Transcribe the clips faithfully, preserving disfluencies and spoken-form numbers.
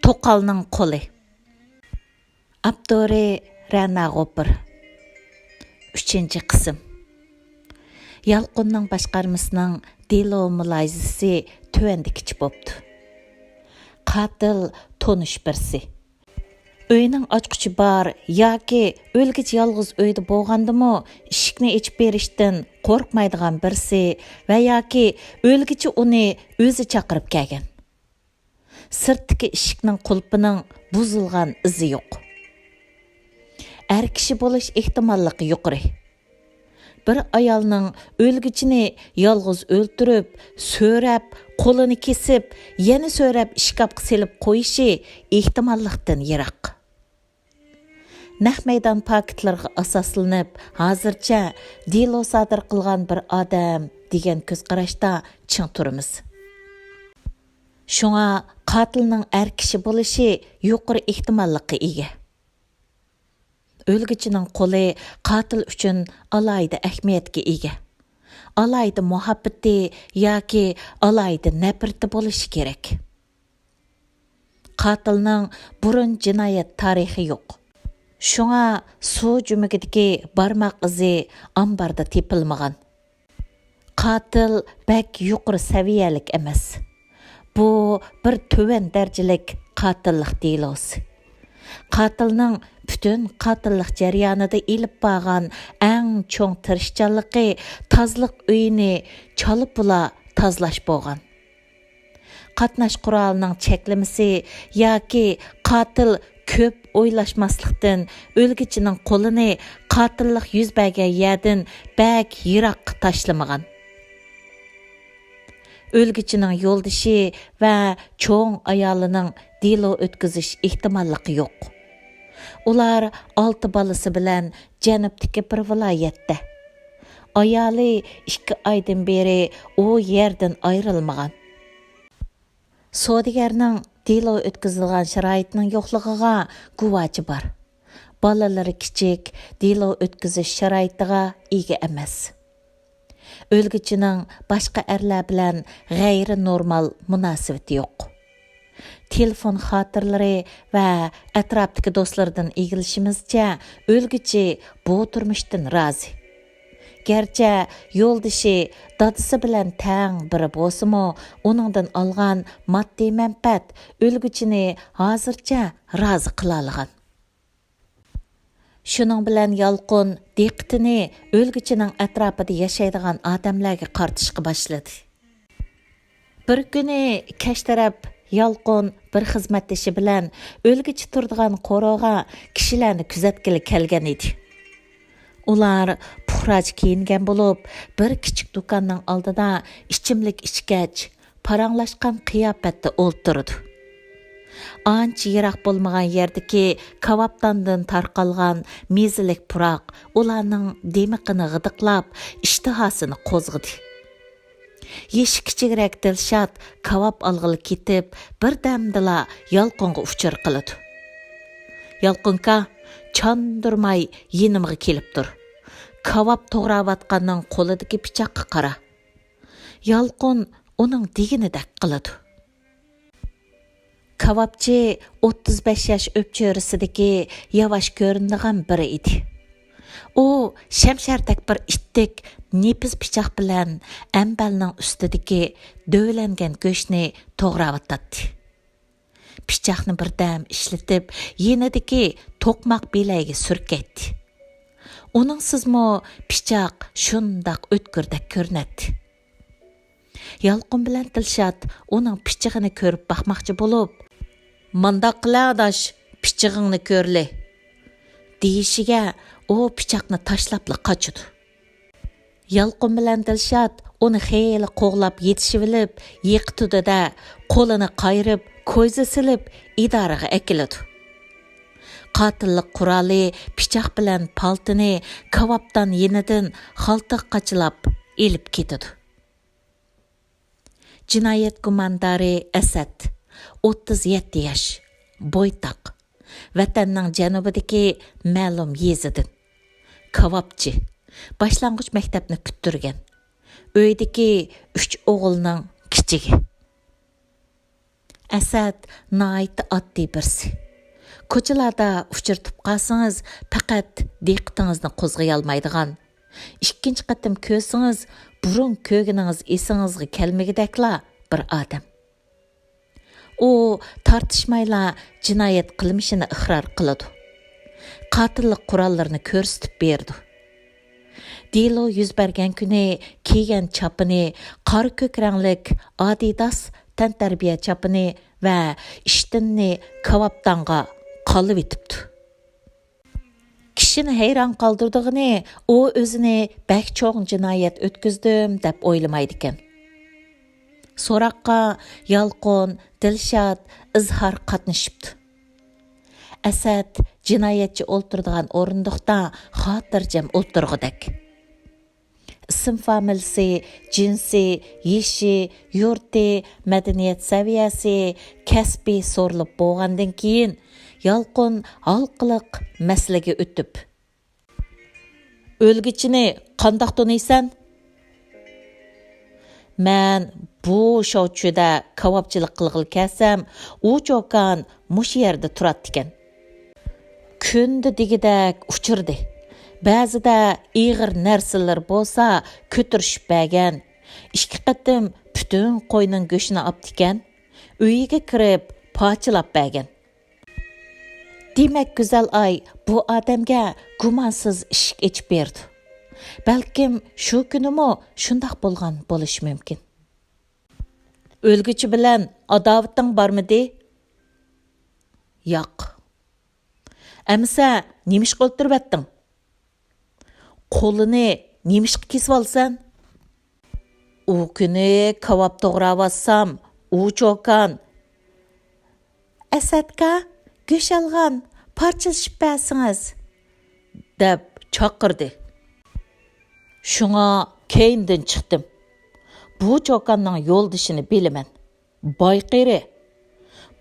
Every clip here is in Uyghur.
توقالنىڭ قولى. ئاپتورى رەنا غوپۇر. ئۈچىنچى قىسىم. يالقۇننىڭ باشقارمىسىنىڭ دېلو مۇلاھىزىسى تۆۋەندىكىچە بوپتۇ. قاتىل تونۇش بىرسى. ئۆينىڭ ئاچقۇچى بار ياكى ئۆلگۈچى يالغۇز ئۆيدە بولغاندىمۇ ئىشىكنى ئېچىپ بېرىشتىن قورقمايدىغان بىرسى ۋە ياكى ئۆلگۈچى ئۇنى ئۆزى چاقىرىپ كەلگەن. سىرتتىكى ئىشىكنىڭ قۇلپىنىڭ بۇزۇلغان ئىزى يوق. ئەر كىشى بولۇش ئېھتىماللىقى يۇقىرى. بىر ئايالنىڭ ئۆلگۈچىنى يالغۇز ئۆلتۈرۈپ، سۆرەپ، قولىنى كېسىپ، يەنە سۆرەپ ئىشكاپقا سېلىپ قويۇشى ئېھتىماللىقتىن يىراق. نەق مەيدان پاكىتلىرىغا ئاساسلىنىپ، ھازىرچە دېلو سادىر قىلغان بىر ئادەم دېگەن كۆز قاراشتا چىڭ تۇرىمىز. شۇڭا قاتىلنىڭ ئەر كىشى بولۇشى يۇقىرى ئېھتىماللىققا ئىگە. ئۆلگۈچىنىڭ قولى قاتىل ئۈچۈن ئالاھىدە ئەھمىيەتكە ئىگە. ئالاھىدە مۇھەببىتى ياكى ئالاھىدە نەپرىتى بولۇشى كېرەك. قاتىلنىڭ بۇرۇن جىنايەت تارىخى يوق. شۇڭا سۇ جۈمۈكىدىكى بارماق ئىزى ئامباردا تېپىلمىغان. قاتىل بەك يۇقىرى سەۋىيەلىك ئەمەس. بۇ بىر تۆۋەن دەرىجىلىك قاتىللىق دېلوسى. قاتىلنىڭ پۈتۈن قاتىللىق جەريانىدا ئېلىپ بارغان ئەڭ چوڭ تىرىشچانلىقى تازىلىق ئۆيىنى چالىپلا تازىلاش بولغان. قاتناش قورالىنىڭ چەكلىمىسى ياكى قاتىل كۆپ ئويلاشماسلىقتىن ئۆلگۈچىنىڭ قولىنى قاتىللىق يۈز بەرگەن يەردىن بەك يىراققا تاشلىمىغان. ئۆلگۈچىنىڭ يولدىشى ۋە چوڭ ئايالىنىڭ دېلو ئۆتكۈزۈش ئېھتىماللىقى يوق. ئۇلار ئالتە بالىسى بىلەن جەنۇبتىكى بىر ۋىلايەتتە. ئايالى ئىككى ئايدىن بېرى ئۇ يەردىن ئايرىلمىغان. سودىگەرنىڭ دېلو ئۆتكۈزىدىغان شارائىتىنىڭ يوقلۇقىغا گۇۋاچى بار. بالىلىرى كىچىك، دېلو ئۆتكۈزۈش شارائىتىغا ئىگە ئەمەس. ئۆلگۈچىنىڭ باشقا ئەرلەر بىلەن غەيرىي نورمال مۇناسىۋىتى يوق. تېلېفون خاتىرىلىرى ۋە ئەتراپتىكى دوستلىرىدىن ئىگىلىشىمىزچە، ئۆلگۈچى بۇ تۇرمۇشتىن رازى. گەرچە يولدىشى دادىسى بىلەن تەڭ بىرى بولسىمۇ، ئۇنىڭدىن ئالغان ماددىي مەنپەئەت ئۆلگۈچىنى ھازىرچە رازى قىلالىغان. شۇنىڭ بىلەن يالقۇن دىققىتىنى ئۆلگۈچىنىڭ ئەتراپىدا ياشايدىغان ئادەملەرگە قارىتىشقا باشلىدى. بىر كۈنى كەچ تەرەپ يالقۇن بىر خىزمەتدىشى بىلەن ئۆلگۈچى تۇرىدىغان قورۇغا كىشىلەرنى كۆزەتكىلى كەلگەن ئىدى. ئۇلار پۇقراچە كىيىنگەن بولۇپ، بىر كىچىك دۇكاننىڭ ئالدىدا ئىچىملىك ئىچكەچ، پاراڭلاشقان قىياپەتتە ئولتۇرىدۇ. ئانچە يىراق بولمىغان يەردىكى كاۋاپتاندىن تارقالغان مېزىلىك پۇراق ئۇلارنىڭ دىمىقىنى غىدىقلاپ، ئىشتىھاسىنى قوزغىدى. يېشى كىچىكرەك دىلشات كاۋاپ ئالغىلى كېتىپ، بىردەمدىلا يالقۇنغا ئۇچۇر قىلىدۇ. يالقۇنكا، چاندۇرماي يېنىمغا كېلىپ تۇر. كاۋاپ توغراۋاتقاننىڭ قولىدىكى پىچاققا قارا. يالقۇن ئۇنىڭ دېگىنىدەك قىلىدۇ. كاۋاپچى ئوتتۇز بەش ياش ئۆپچۆرىسىدىكى ياۋاش كۆرۈنىدىغان بىرى ئىدى. ئۇ شەمشەردەك بىر ئىتتىك نېپىز پىچاق بىلەن ئەمبەلنىڭ ئۈستىدىكى دۆۋىلەنگەن گۆشنى توغراۋاتاتتى. پىچاقنى بىردەم ئىشلىتىپ، يېنىدىكى توقماق بىلەيگە سۈركەيتتى. ئۇنىڭسىزمۇ پىچاق شۇنداق ئۆتكۈردەك كۆرۈنەتتى. يالقۇن بىلەن دىلشات ئۇنىڭ پىچىقىنى كۆرۈپ باقماقچى بولۇپ، «مانداق قىلە، ئاداش، پىچىقىڭنى كۆرلى» دېيىشىگە، ئۇ پىچاقنى تاشلاپلا قاچىدۇ. يالقۇن بىلەن دىلشات ئۇنى خېلى قوغلاپ يېتىشىۋېلىپ، يىقىتىدۇ-دە، قولىنى قايرىپ، كويزا سېلىپ، ئىدارىگە ئەكېلىدۇ. قاتىللىق قورالى پىچاق بىلەن پالتىنى كاۋاپتان يېنىدىن خالتىغا قاچىلاپ ئېلىپ كېتىدۇ. جىنايەت گۇماندارى ئەسەت، ئوتتۇز يەتتە ياش، بويتاق، ۋەتەننىڭ جەنۇبىدىكى مەلۇم يېزىدىن. كاۋاپچى، باشلانغۇچ مەكتەپنى پۈتتۈرگەن. ئۆيدىكى ئۈچ ئوغۇلنىڭ كىچىكى. ئەسەت ناھايىتى ئاددىي بىرسى. كوچىلاردا ئۇچرىتىپ قالسىڭىز، پەقەت دىققىتىڭىزنى قوزغىيالمايدىغان، ئىككىنچى قېتىم كۆرسىڭىز، بۇرۇن كۆرگىنىڭىز ئېسىڭىزگە كەلمىگۈدەكلا بىر ئادەم. ئۇ تارتىشمايلا جىنايەت قىلمىشىنى ئىقرار قىلىدۇ. قاتىللىق قوراللىرىنى كۆرسىتىپ بېرىدۇ. دېلو يۈز بەرگەن كۈنى كىيگەن چاپىنى قارا كۆك رەڭلىك ئادىداس تەنتەربىيە چاپىنى ۋە ئىشتىننى كاۋاپتانغا قالىۋېتىپتۇ. كىشىنى ھەيران قالدۇرىدىغىنى، ئۇ ئۆزىنى بەك چوڭ جىنايەت ئۆتكۈزدۈم دەپ ئويلىمايدىكەن. سوراققا يالقۇن، دىلشات، ئىزھار قاتنىشىپتۇ. ئەسەت جىنايەتچى ئولتۇرىدىغان ئورۇندۇقتا خاتىرجەم ئولتۇرغۇدەك. ئىسىم فامىلىسى، جىنسى، يېشى، يۇرتى، مەدەنىيەت سەۋىيەسى، كەسپى سورىلىپ بولغاندىن كېيىن، يالقۇن ھالقىلىق مەسىلىگە ئۆتۈپ، ئۆلگۈچىنى قانداق تونۇيسەن؟ مەن بۇ شاۋچۈدە كاۋاپچىلىق قىلغىلى كەلسەم، ئۇ چوكان مۇشۇ يەردە تۇراتتىكەن. كۈندە دېگۈدەك ئۇچرىدى. بەزىدە ئېغىر نەرسىلىرى بولسا كۆتۈرۈشۈپ بەرگەن. ئىككى قېتىم پۈتۈن قوينىڭ گۆشىنى ئاپتىكەن. ئۆيىگە كىرىپ پارچىلاپ بەرگەن. دېمەك، گۈزەل ئاي بۇ ئادەمگە گۇمانسىز ئىشىك ئېچىپ بېرىدۇ. بەلكىم شۇ كۈنىمۇ شۇنداق بولغان بولۇشى مۇمكىن. ئۆلگۈچى بىلەن ئاداۋىتىڭ بارمىدى؟ ياق. ئەمىسە، نېمىشقا ئۆلتۈرۈۋەتتىڭ؟ قولىنى نېمىشقا كېسىۋالىسەن؟ ئۇ كۈنى كاۋاپ توغراۋاتسام، ئۇ چوكان. ئەسەتكا، گۆش ئالغان، پارچىلىشىپ بەرسىڭىز، دەپ چاقىردى. شۇڭا كەينىدىن چىقتىم. بۇ چوكاننىڭ يولدىشىنى بىلىمەن. بايقىرى.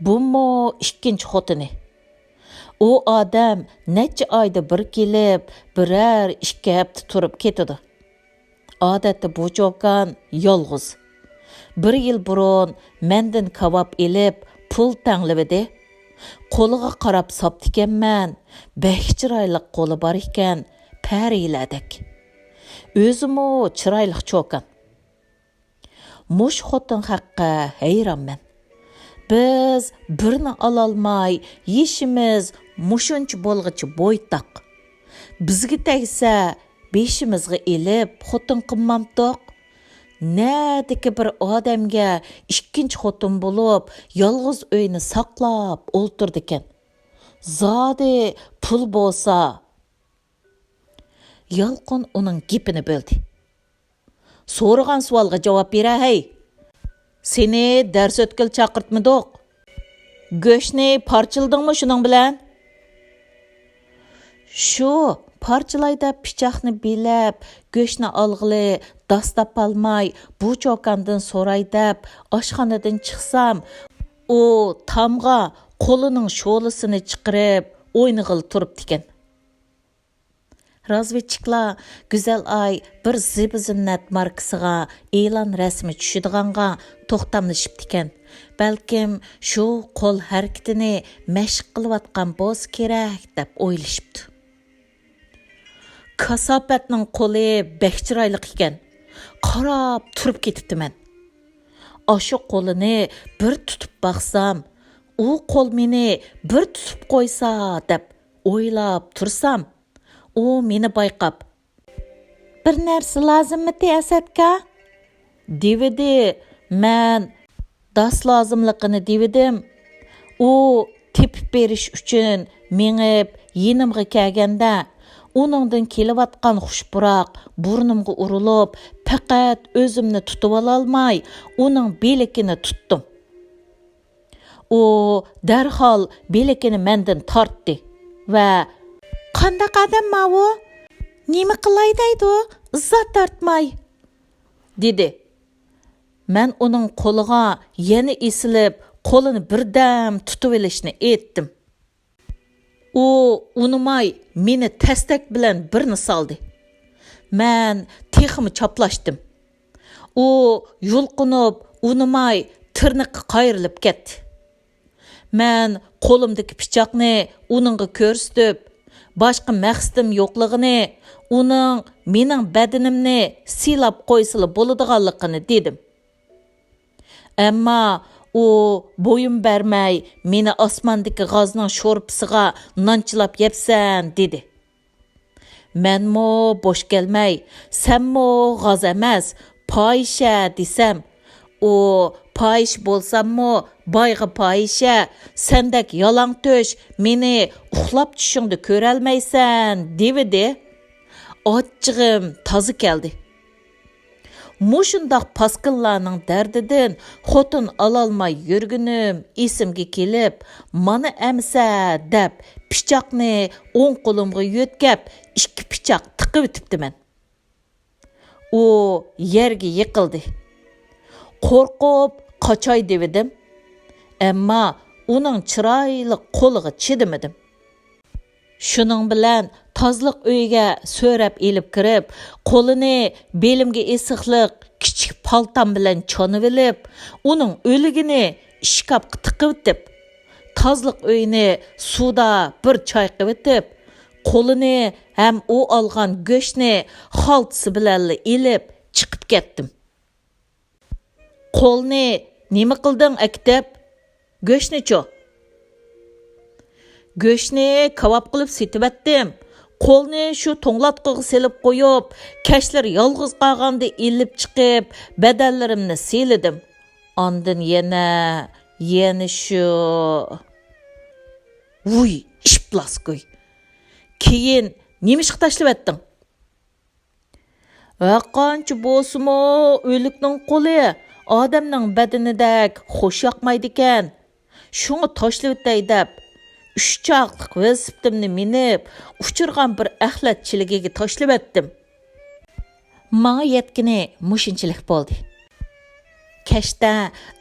بۇمۇ ئىككىنچى خوتۇنى. ئۇ ئادەم نەچچە ئايدا بىر كېلىپ، بىرەر ئىككى ھەپتە تۇرۇپ كېتىدۇ. ئادەتتە بۇ چوكان يالغۇز. بىر يىل بۇرۇن مەندىن كاۋاپ ئېلىپ، پۇل تەڭلىۋىدى. قولىغا قاراپ ساپتىكەنمەن، بەك چىرايلىق قولى بار ئىكەن، پەرىلەردەك. ئۆزىمۇ چىرايلىق چوكان. مۇشۇ خوتۇن ھەققە ھەيرانمەن. بىز بىرنى ئالالماي، يېشىمىز مۇشۇنچە بولغىچە بويتاق. بىزگە تەگسە، بېشىمىزغا ئېلىپ خوتۇن قىلمامتۇق؟ نەدىكى بىر ئادەمگە ئىككىنچى خوتۇن بولۇپ، يالغۇز ئۆينى ساقلاپ ئولتۇرىدىكەن. زادى پۇل بولسا. يالقۇن ئۇنىڭ گېپىنى بۆلدى. سورىغان سوئالغا جاۋاب بېرە ھەي! سېنى دەرس ئۆتكىلى چاقىرتمىدۇق. گۆشنى پارچىلىدىڭمۇ شۇنىڭ بىلەن؟ شۇ، پارچىلاي دەپ پىچاقنى بىلەپ، گۆشنى ئالغىلى داس تاپالماي، بۇ چوكاندىن سوراي دەپ ئاشخانىدىن چىقسام، ئۇ تامغا قولىنىڭ شولىسىنى چىقىرىپ ئوينىغىلى تۇرۇپتىكەن. رازۋېدچىكلار گۈزەل ئاي بىر زىبۇ-زىننەت ماركىسىغا ئېلان رەسىمى چۈشىدىغانغا توختاملىشىپتىكەن. بەلكىم شۇ قول ھەرىكىتىنى مەشىق قىلىۋاتقان بولسا كېرەك دەپ ئويلىشىپتۇ. كاساپەتنىڭ قولى بەك چىرايلىق ئىكەن. قاراپ تۇرۇپ كېتىپتىمەن. ئاشۇ قولىنى بىر تۇتۇپ باقسام، ئۇ قول مېنى بىر تۇتۇپ قويسا دەپ ئويلاپ تۇرسام، ئۇ مېنى بايقاپ، «بىر نەرسە لازىممىتى ئەسەتكا؟» دېۋىدى. مەن داس لازىملىقىنى دېۋىدىم. ئۇ تېپىپ بېرىش ئۈچۈن مېڭىپ يېنىمغا كەلگەندە، ئۇنىڭدىن كېلىۋاتقان خۇش پۇراق بۇرنۇمغا ئۇرۇلۇپ، پەقەت ئۆزۈمنى تۇتۇۋالالماي، ئۇنىڭ بىلىكىنى تۇتتۇم. ئۇ دەرھال بىلىكىنى مەندىن تارتتى ۋە، «قانداق ئادەم ماۋۇ؟ نېمە قىلاي دەيدۇ، ئىززەت تارتماي؟» دېدى. مەن ئۇنىڭ قولىغا يەنە ئېسىلىپ، قولىنى بىردەم تۇتۇۋېلىشنى ئېيتتىم. ئۇ ئۇنىماي مېنى تەستەك بىلەن بىرنى سالدى. مەن تېخىمۇ چاپلاشتىم. ئۇ يۇلقۇنۇپ، ئۇنىماي تىرنىقى قايرىلىپ كەتتى. مەن قولۇمدىكى پىچاقنى ئۇنىڭغا كۆرسىتىپ، باشقا مەقسىتىم يوقلۇقىنى، ئۇنىڭ مېنىڭ بەدىنىمنى سىلاپ قويسىلا بولىدىغانلىقىنى دېدىم. ئەمما ئۇ بويۇن بەرمەي، مېنى ئاسماندىكى غازنىڭ شورپىسىغا نان چىلاپ يەپسەن، دېدى. مەنمۇ بوش كەلمەي، سەنمۇ غاز ئەمەس، پاھىشە دېسەم، ئۇ پاھىشە بولساممۇ بايغا پاھىشە، سەندەك يالاڭ تۆش مېنى ئۇخلاپ چۈشۈڭدە كۆرەلمەيسەن دېۋىدى. ئاچچىقىم تازا كەلدى. مۇشۇنداق پاسكىللارنىڭ دەردىدىن خوتۇن ئالالماي يۈرگىنىم ئېسىمگە كېلىپ، مانا ئەمسە دەپ پىچاقنى ئوڭ قولۇمغا يۆتكەپ، ئىككى پىچاق تىقىۋېتىپتىمەن. ئۇ يەرگە يىقىلدى. قورقۇپ قاچاي دېۋىدىم. ئەمما ئۇنىڭ چىرايلىق قولىغا چىدىمىدىم. شۇنىڭ بىلەن تازىلىق ئۆيىگە سۆرەپ ئېلىپ كىرىپ، قولىنى بېلىمگە ئېسىقلىق كىچىك پالتام بىلەن چانىۋېلىپ، ئۇنىڭ ئۆلۈكىنى ئىشكاپقا تىقىۋېتىپ، تازىلىق ئۆيىنى سۇدا بىر چايقىۋېتىپ، قولىنى ھەم ئۇ ئالغان گۆشنى خالتىسى بىلەنلا ئېلىپ چىقىپ كەتتىم. قولنى نېمە قىلدىڭ ئەكېتىپ؟ گۆشنىچۇ؟ گۆشنى كاۋاپ قىلىپ سېتىۋەتتىم. قولنى شۇ توڭلاتقۇغا سېلىپ قويۇپ، كەچلىرى يالغۇز قالغاندا ئېلىپ چىقىپ، بەدەنلىرىمنى سىيلىدىم. ئاندىن يەنە، يەنە شۇ. ۋۇي، ئىپلاسگۇي! كېيىن نېمىشقا تاشلىۋەتتىڭ؟ ھەرقانچە بولسىمۇ، ئۆلۈكنىڭ قولى ئادەمنىڭ بەدىنىدەك خوش ياقمايدىكەن. شۇڭا تاشلىۋېتەي دەپ، ئۈچ چاقلىق ۋېلىسىپىتىمنى مىنىپ، ئۇچرىغان بىر ئەخلەت چېلىكىگە تاشلىۋەتتىم. ماڭا يەتكىنى مۇشۇنچىلىك بولدى. كەچتە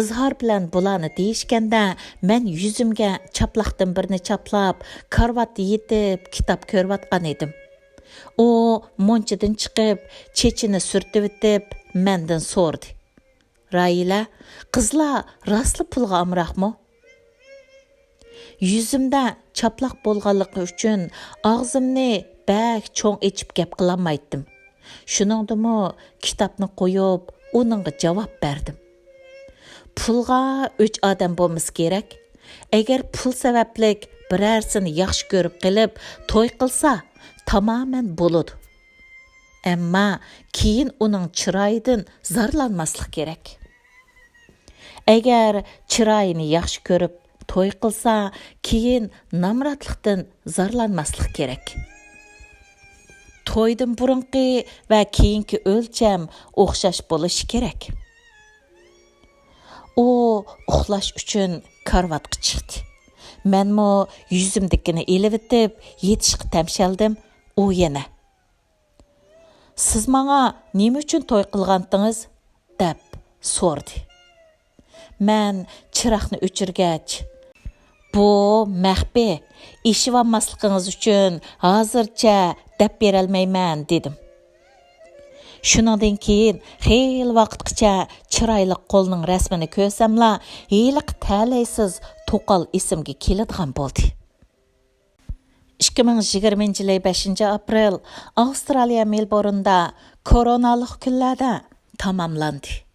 ئىزھار بىلەن بۇلارنى دېيىشكەندە، مەن يۈزۈمگە چاپلاقتىن بىرنى چاپلاپ، كارىۋاتتا يېتىپ، كىتاب كۆرۈۋاتقان ئىدىم. ئۇ مۇنچىدىن چىقىپ، چېچىنى سۈرتۈۋېتىپ، مەندىن سورىدى: «راھىلە، قىزلار راستلا پۇلغا ئامراقمۇ؟» يۈزۈمدە چاپلاق بولغانلىقى ئۈچۈن ئاغزىمنى بەك چوڭ ئېچىپ گەپ قىلالمايتتىم. شۇنىڭدىمۇ كىتابنى قويۇپ، ئۇنىڭغا جاۋاب بەردىم. پۇلغا ئۆچ ئادەم بولمىسا كېرەك. ئەگەر پۇل سەۋەبلىك بىرەرسىنى ياخشى كۆرۈپ قېلىپ توي قىلسا، تامامەن بولىدۇ. ئەمما كېيىن ئۇنىڭ چىرايىدىن زارلانماسلىق كېرەك. ئەگەر چىرايىنى ياخشى كۆرۈپ توي قىلسا، كېيىن نامراتلىقتىن زارلانماسلىق كېرەك. تويدىن بۇرۇنقى ۋە كېيىنكى ئۆلچەم ئوخشاش بولۇشى كېرەك. ئۇ ئۇخلاش ئۈچۈن كارىۋاتقا چىقتى. مەنمۇ يۈزۈمدىكىنى ئېلىۋېتىپ يېتىشقا تەمشەلدىم. ئۇ يەنە: «سىز ماڭا نېمە ئۈچۈن توي قىلغانتىڭىز؟» دەپ سورىدى. مەن چىراغنى ئۆچۈرگەچ: «بۇ مەخپىي، ئېشىۋالماسلىقىڭىز ئۈچۈن ھازىرچە دەپ بېرەلمەيمەن» دېدىم. شۇنىڭدىن كېيىن خېلى ۋاقىتقىچە چىرايلىق قولنىڭ رەسىمىنى كۆرسەملا، ھېلىقى تەلەيسىز توقال ئېسىمگە كېلىدىغان بولدى. ئىككى مىڭ يىگىرمىنچى يىلى بەشىنچى ئاپرېل، ئاۋسترالىيە مېلبورندا كورونالىق كۈنلەردە تاماملاندى.